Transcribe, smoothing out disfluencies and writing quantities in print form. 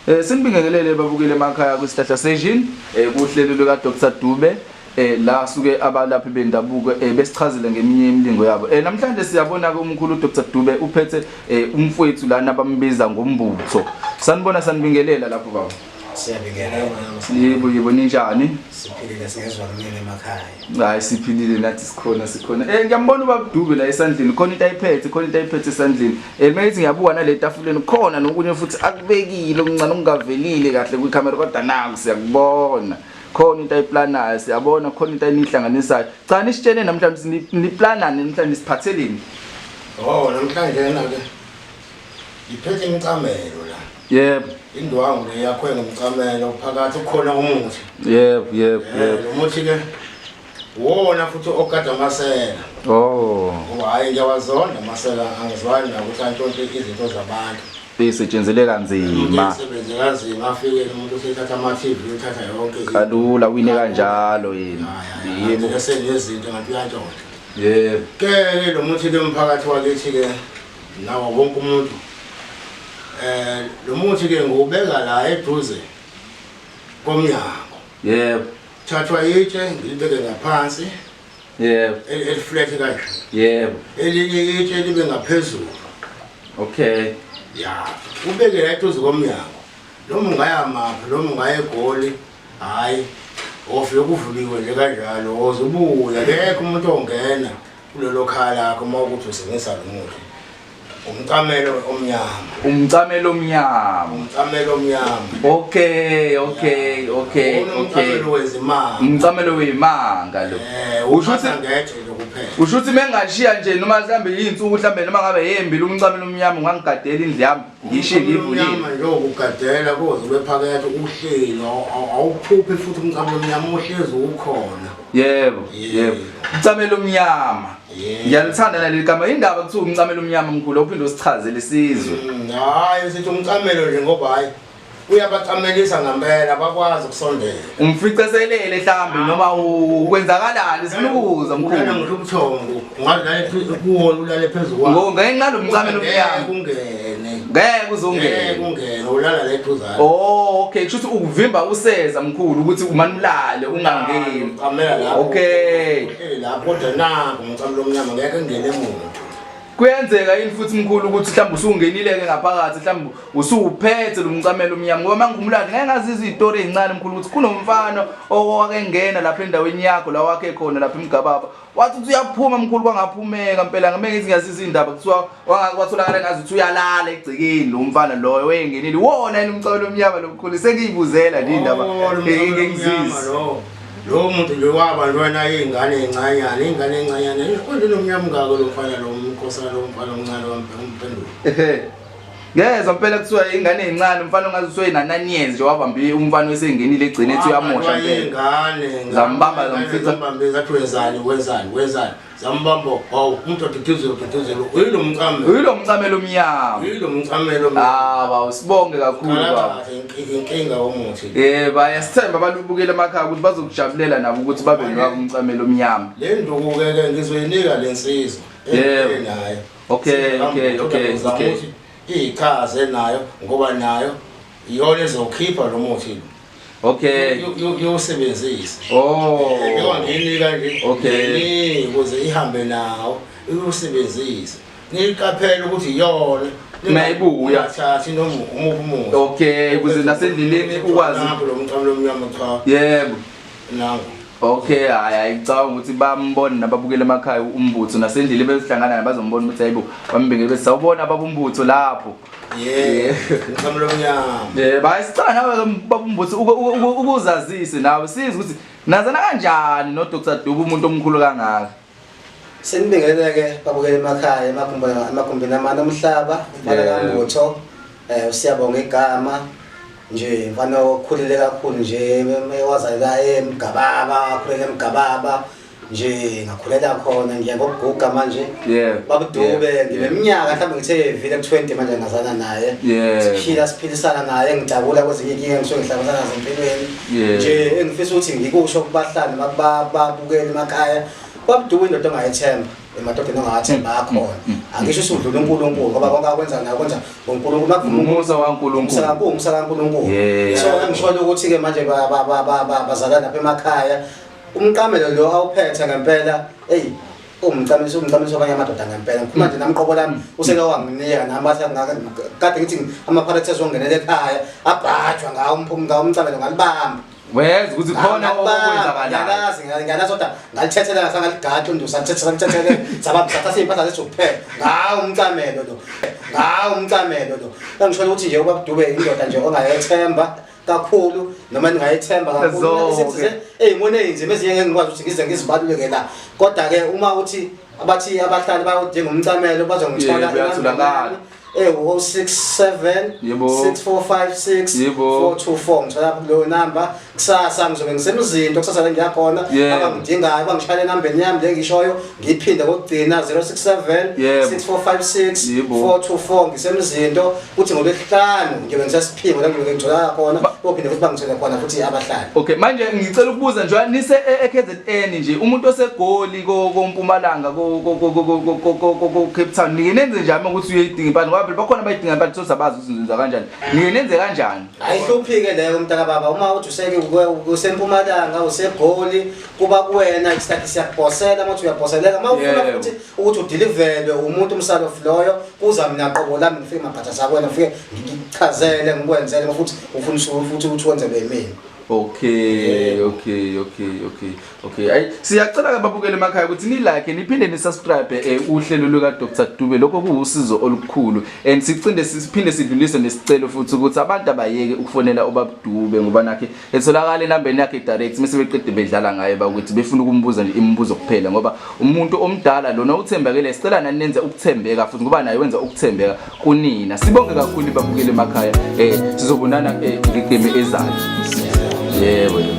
Sinibingelele babukele emakhaya kwisihlahla session kuhlelo luka Dr Dube, la suke abalaphi bendabuko besichazele ngeminye imilingo yabo. Namhlanje siyabona ke umkhulu Dr Dube uphethe umfowethu lana bambiza ngombutho. Sanibona, sanibingelela lapho baba. Siyabingelela. Yebo, ninjani? Siphilile, singezwa kunini emakhaya. Hayi, siphilile nathi, sikhona sikhona. Ngiyambona ubaba Dube la esandleni, khona into ayiphethe, khona into ayiphethe esandleni. Mayithi ngiyabuka nale tafuleni khona nokunye futhi akubekile okuncane okungavelile kahle kwikhamera, kodwa naku siyakubona. Khona into ayiplanayo, siyabona khona into ayinihlanganisayo. Cha, nisitshele namhlanje niplanani namhlanje, siphatheleni? Oh, namhlanje na ke ngiphethe imicamelo la. Indwangu le yakho ngomcamelo, phakathi ukhona umuthi. Yebo yebo yebo. Lo muthi ke wona futhi ogada amasela. Oh. Ngoba hayi, ngiyawazonda amasela, angizwani nakuthi antshontshe izinto zabantu. Isetshenzelwe kanzima. Sebenze kanzima, afike umuntu usethatha ama-TV, uthatha yonke into. Kalula wine kanjalo yena. Yebo. Esenezinto ngathi uyantshontsha. Yebo. Ke lo muthi ke, umphakathi wakithi ke nawo wonke umuntu, lo muthi ke ngiwubeka la eduze komnyango. Thathwa itshe, ngilibeke ngaphansi eliflat kanje. Elinye itshe libe ngaphezulu. Ya, ubeke la eduze komnyango. Noma ungaya maphi, noma ungaya eGoli, hayi, ofike kuvuliwe nje kanjalo, woze ubuye, akekho umuntu ongena kulelo khaya lakho uma ukuthi usebenzisa lo muthi. Umcamelo omnyama. Umcamelo omnyama. Umcamelo omnyama. Okay. Wona umcamelo wezimanga. Umcamelo wemanga lo. Usho ukuthi ngetshe nje kuphela. Usho ukuthi mengashiya nje noma mhlambe izinsuku, mhlambe noma ngabe yembili, umcamelo omnyama ungangigadela indlu yami, ngishiye ngivulile? Umnyama nje ukugadela koze kwephakethe uhleli, awuphuphi futhi, umcamelo omnyama uhlezi ukhona. Yebo. Umcamelo omnyama. Yebo. Ngiyalithanda naleli gama. Indaba kuthiwa umcamelo omnyama, mkhulu, uphinde usichazele isizwe. Hayi, sithi umcamelo nje ngoba hayi, uyabacamelisa ngempela, bakwazi ukusondela. Umficeselele mhlambe noma kwenzakalani, sifuna ukuzwa, Ulala mkhulu. ngisho ubuthongo, ungalale kuwona, ulale phezu kwawo. Ngenxa lomcamelo omnyama. Ngeke ungene. Ngeke Ngeke uzongena. ungene, ulala la eduzane. Oh, okay, kusho ukuthi ukuvimba useza, mkhulu, ukuthi umane ulale ungangeni. Ucamela lapho. Okay. Uhleli lapho, kodwa nangu umcamelo omnyama, ngeke ngene muntu. Kuyenzeka yini futhi, mkhulu, ukuthi mhlawumbe usungenile ke ngaphakathi, mhlawumbe usuwuphethe lo mcamelo omnyama? Ngoba mangikhumbula ngeke ngazizwa izitori ezincane, mkhulu, ukuthi kunomfana owake ngena lapha endaweni yakho la wakhe khona lapha eMgababa, wathi uthi uyaphuma, mkhulu, kwangaphumeka impela. Ngame ngithi ngiyazizwa indaba, kuthiwa watholakala ngazi ukuthi uyalala egcekeni lo mfana loyo wayengenile. Wona yini umcamelo omnyama lo, mkhulu? Sengiyibuzela nje indaba. Oh, lo mcamelo omnyama. Ngengizizwa. Lo muntu nje wabantwana iy'ngane ey'ncanyana, iy'ngane ey'ncanyana konje nomnyama ungako lo mfana lo, umkhosana lo mfana omncane wamphendulo. Ehe. Ngezwa mpela kuthiwa ingane ezincane, umfana ongazi usuke na 9 years nje wabambe umfana wesengenile egcine ethi uyamosha mpela. Iy'ngane Zambamba, zamfica. Zambambe, zathi wenzani, wenzani, wenzani, zambamba. Hawu, umuntu aduduzele, ududuzele, uyilo mcamelo. Uyilo mcamelo omnyama. Uyilo mcamelo omnyama. Ah, bawu, sibonge kakhulu baba. Kalakahle inkinga womuthi. Yebo, ayasithemba abantu ubukele emakhaya ukuthi bazokujabulela nabo ukuthi babe nowabo umcamelo omnyama. Le nduku-ke ke ngizoyinika le nsizwa nayo. Okay. Iyichaze nayo ngoba nayo iyona ezokhipha lo muthi lo. Yosebenzise. Oh. Njengoba ngiyinika nje. Okay. Ukuze ihambe nawo iwusebenzise. Niyiqaphele ukuthi iyona. Mayibuya. Ungathathi noma umuphi umuthi. Okay, ukuze nasendleleni ukwazi. Nangu lo mcamelo omnyama, cha. Yebo. Nangu. Okay, hayi hayi, ngicabanga ukuthi bambona nababukela emakhaya umbutho nasendleleni bezihlangana bazombona ukuthi hayibo, bambingele bese sawubona baba umbutho lapho. Yeah. Umcamelo omnyama. Yebo, hayi, sicela nawe baba umbutho ukuzazise nawe, sizwe ukuthi nazana kanjani no Dr Dube, umuntu omkhulu kangaka. Sinibingelele-ke babukele emakhaya emagumbini amane omhlaba, umfana kaMbutho, uSiyabonga igama nje, mfana okhulile kakhulu nje, wazalelwa eMgababa, wakhulela eMgababa nje, ngakhulela khona, ngiya ngokuguga manje. BabuDube, ngineminyaka mhlawumbe ngithe vile ku-20 manje ngazana naye. Siphila, siphilisana naye, ngijabula kwezinye inkinga engisuke ngihlangabezana nazo empilweni. Nje engifisa ukuthi ngikusho kubahlali babukele emakhaya Babuduka indoda ongayethemba emadodeni ongawathemba akhona. Angisho usudlula uNkulunkulu ngoba konke akwenza naye kwenza ngoNkulunkulu makuvuma Umusa waNkulunkulu. umusa kaNkulunkulu. Yeah. So ngisho ukuthi ke manje bazalana lapha emakhaya umqamelo lo awuphethe ngempela hey umcamisa umcamisa abanye amadoda ngempela ngikhuluma nje nami qobo lami useke wanginika nami wathi kade ngithi ama-pirates ezongenela ekhaya abhajwa ngawo ngawo umcamelo ngalibamba Weza ukuthi khona okwenzakalayo. Ngiyalazi ngiyalazi kodwa ngalithethela sangaligaxa undusa ngithethela ngithethele sabamba sathatha iy'mpahla zethu kuphela ngawo umcamelo lo ngawo umcamelo lo engishona ukuthi nje ubabudube indoda nje ongayethemba kakhulu noma ningayethemba kakhulu Zonke. ey'mweni ey'nzima ezinye ngeke ngikwazi ukuthi ngize ngizibaluleke la kodwa-ke uma uthi abathi abahlali bayodinga umcamelo bazongithola Yebo, uyatholakala. ewu-067 Yebo. 6456 Yebo. 424 ngithola kuleyo namba kusasa ngizobe ngisemzinto kusasa la ngiyakhona Yebo. abangidingayo bangishayele enambeni yami le ngishoyo ngiyiphinde kokugcina 067 Yebo. 6456 Yebo. 424 ngisemzinto kuthi ngolwesihlanu ngiyobe ngisesiphingo la ngiyobe ngitholakala khona bophinde futhi bangithole khona futhi abahlali Okay, manje ngicela ukubuza nje nise e-KZN nje umuntu osegoli ko kompumalanga ko ko ko ko ko ko ko ko Cape Town nike nenze njani ukuthi uyidinga impahla ngoba phela bakhona abayidinga impahla so sabazi ukuthi nzenza kanjani. Nike nenze kanjani? Ayihluphi-ke leyo mntakababa uma uthi useke usempumalanga usegoli kuba kuwena isikhathi siyakuphosela uma uthi uyaphoseleka uma ufuna Yebo. futhi ukuthi udilivelwe umuntu umsalofu loyo kuza mina qobo lami ngifike mabhatha sakwena ngifike ngikuchazele ngikwenzele futhi ufuna futhi ukuthi wenzelwe yimina. Okay, okay, okay, okay. Okay, ayi siyacela ke babukele emakhaya ukuthi ni like niphinde ni subscribe uhlelo luka Dr Dube lokho kuwusizo olukhulu and sicinde siphinde sidlulise nesicelo futhi ukuthi abantu abayeke ukufonela ubaba Dube ngoba nakhe etholakala enambeni yakhe direct mase beqede bedlala ngaye bakuthi befuna ukumbuza nje imibuzo kuphela ngoba umuntu omdala lona uthembekele sicela nani nenze ukuthembeka futhi ngoba naye wenza ukuthembeka kunina sibonge kakhulu babukele emakhaya sizobonana ngegame ezayo yebo.